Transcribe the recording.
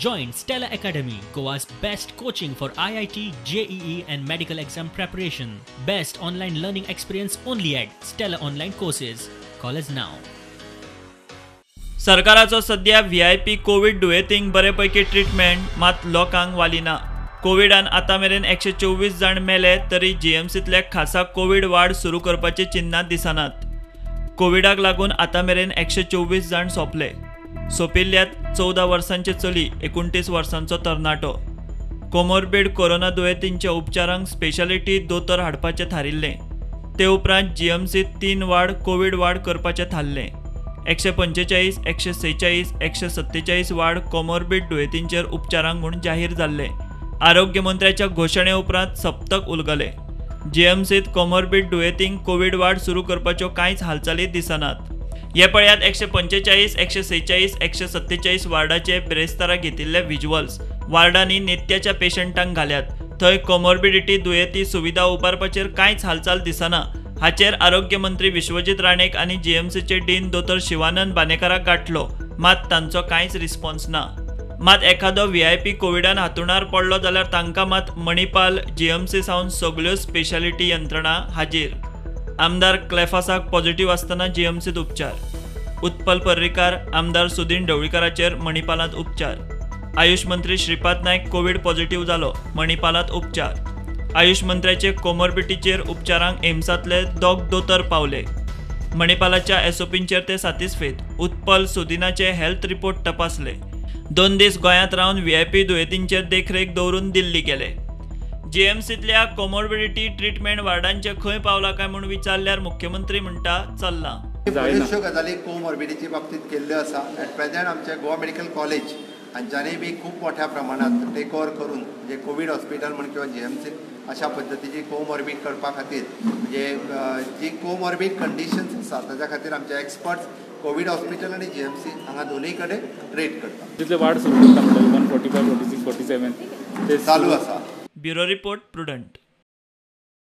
Join Stella Academy, Goa's best coaching for IIT, JEE and medical exam preparation. Best online learning experience only at Stella Online Courses. Call us now. सरकाराचो सध्या VIP Covid दुयेंतींक बरे पैकी treatment मात लोकांक वाली ना. कोविडान आतां मेरेन 124 जाण मेले तरी जीएमसींतले खासा कोवीड वार्ड सुरू करपाची चिन्हां दिसनात. कोविडाक लागून आतां मेरेन 124 जाण सोंपले. सोंपिल्ल्यात 14 वर्सांचे चली, 29 वर्सांचो तरणाटो. कोमोर्बीड कोरोना दुयेंतींच्या उपचारांक स्पेशालिटी दोतोर हाडपाचें थारिल्लें. ते उपरांत जीएमसींत 3 वार्ड कोवीड वार्ड करपाचें थारलें. 145, 146, 147 वार्ड कोमोर्बीड दुयेंतींचेर उपचारांक म्हूण जाहीर जाल्ले. आरोग्य मंत्र्याच्या घोशणे उपरांत सप्तक उलगले. जीएमसींत कोमोर्बीड दुयेंतींक कोवीड वार्ड सुरू करपाच्यो कांयच हालचाली दिसनात. हे पळयात 145, 146, 147 वार्डाचे बिरेस्तारा घेतिल्ले व्हिज्युअल्स. वार्डांनी नित्याच्या पेशंटांक घाल्यात. थंय कोमोर्बिडिटी दुयेंती सुविधा उबारपाचेर कांयच हालचाल दिसना. हाचेर आरोग्य मंत्री विश्वजीत राणेक आनी जीएमसीचे डीन दोतोर शिवानंद बानेकाराक गांठलो, मात तांचो कांयच रिस्पॉन्स ना. मात एखादो व्हीआयपी कोविडान हातुणार पडलो जाल्यार तांकां मात मणिपाल जीएमसी सावन सगल्यो स्पेशालिटी यंत्रणा हाजीर. आमदार क्लेफासाक पॉझिटिव्ह आसतना जीएमसीत उपचार. उत्पल पर्रीकार, आमदार सुदीन ढवळीकाराचेर मणिपालांत उपचार. आयुष मंत्री श्रीपाद नायक कोवीड पॉझिटिव्ह जालो, मणिपालांत उपचार. आयुष मंत्र्याचे कोमोर्बिटीचेर उपचारांक एम्सांतले 2 दोतोर पावले. मणिपालाच्या एसओपींचेर ते सातिस्फेद. उत्पल सुदिनाचे हेल्थ रिपोर्ट तपासले. 2 दीस गोंयांत रावन व्हीआयपी दुयेंतींचेर देखरेख दवरून दिल्ली गेले. जीएमसींतल्या कोमोर्बिडिटी ट्रिटमेंट वार्डांचे खंय पावला काय म्हूण विचारल्यार मुख्यमंत्री म्हणटा चल्लां. बऱ्योचश्यो गजाली कोमॉर्बिडिटी बाबतींत केल्ल्यो आसा. एट प्रेझेंट आमचे गोवा मेडिकल कॉलेज हांच्यांनी बी खूब मोठ्या प्रमाणांत टेक ओवर करून म्हणजे कोवीड हॉस्पिटल म्हण किंवा जीएमसी अशा पद्दतीची कोमॉर्बीड करपा खातीर म्हणजे जी कोमॉर्बीड कंडिशन्स आसा ताच्या खातीर आमचे एक्सपर्ट्स कोवीड हॉस्पिटल आनी जीएमसी हांगा दोनूय कडेन ट्रीट करता. तितले वार्ड सुरू करता म्हणल्यार 145, 46, 47 ते चालू आसा. Bureau report, Prudent.